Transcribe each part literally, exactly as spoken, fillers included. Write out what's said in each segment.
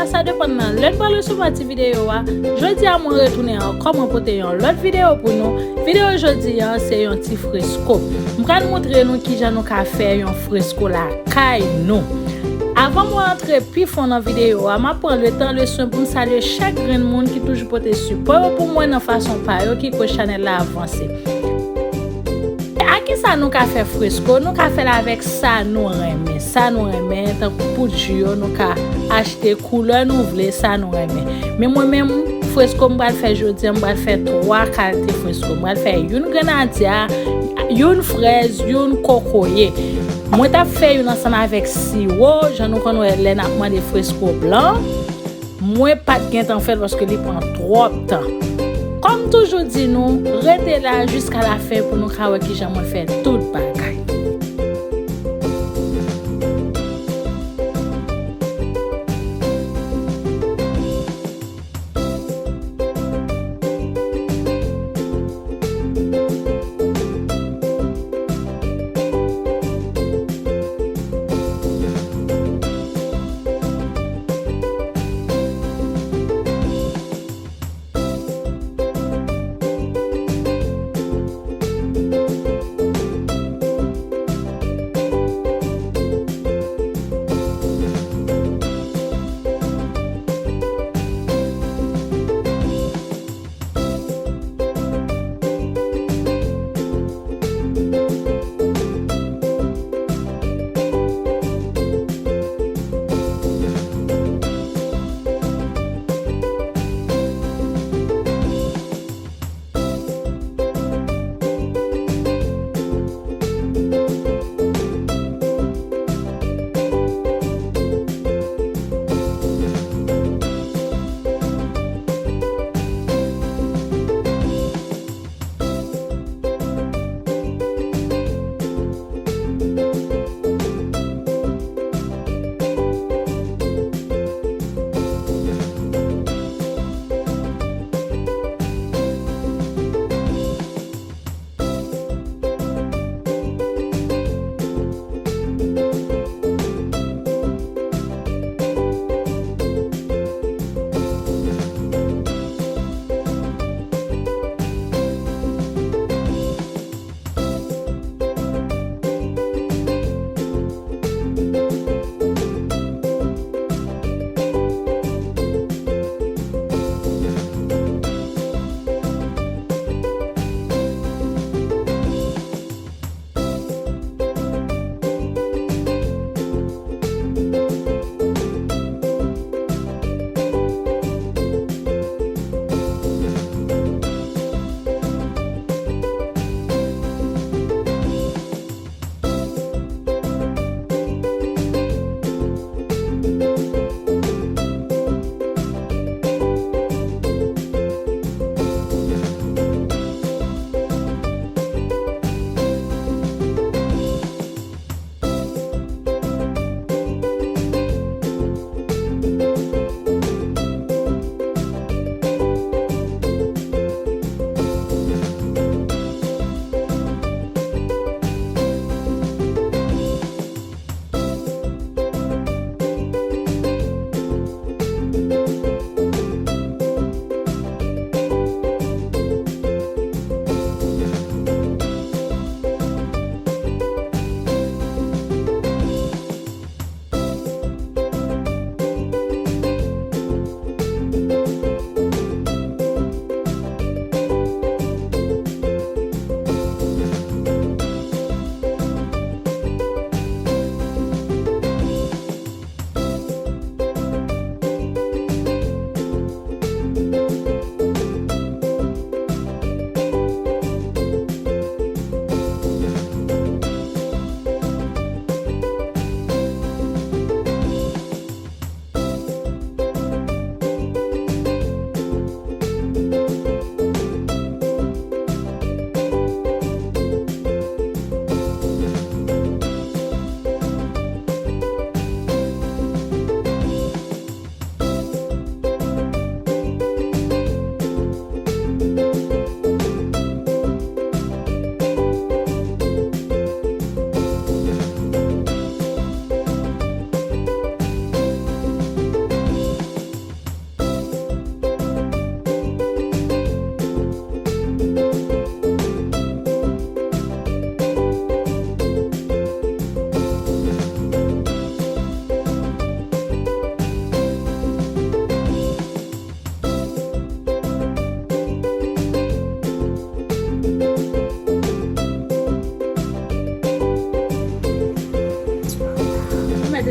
Sa depann nan lè n pral resevwa ti videyo a. Jodi a mwen retounen ankò, mwen pote yon lòt videyo pou nou. Videyo jodi a se yon ti fresko. M pral montre nou kijan nou ka fè yon fresko lakay nou. Avan mwen antre pi fon nan videyo a, m ap pran letan, leswen pou m salye chak grenn moun ki toujou pote sipò yo pou mwen nan fason pa yo ki kwè chanèl la avanse. A kisa nou ka fè fresko? Nou ka fè l avèk sa nou renmen. Sa nou renmen, tankou poud ji yo, nou ka achte koulè nou vle, sa nou renmen. Men mwen menm, fresko m pral fè jodi a, m pral fè twa kalite fresko. M pral fè youn grenadya, youn frèz, youn kokoye. Mwen t ap fè youn ansanm avèk siwo, jan nou konn wè lè n ap mande fresko blan. Mwen pa t gentan fè l paske li pran twòp tan. Kòm toujou di nou, rete la jiska lafen pou nou ka wè kijan mwen fè tout bagay.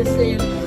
Seyè.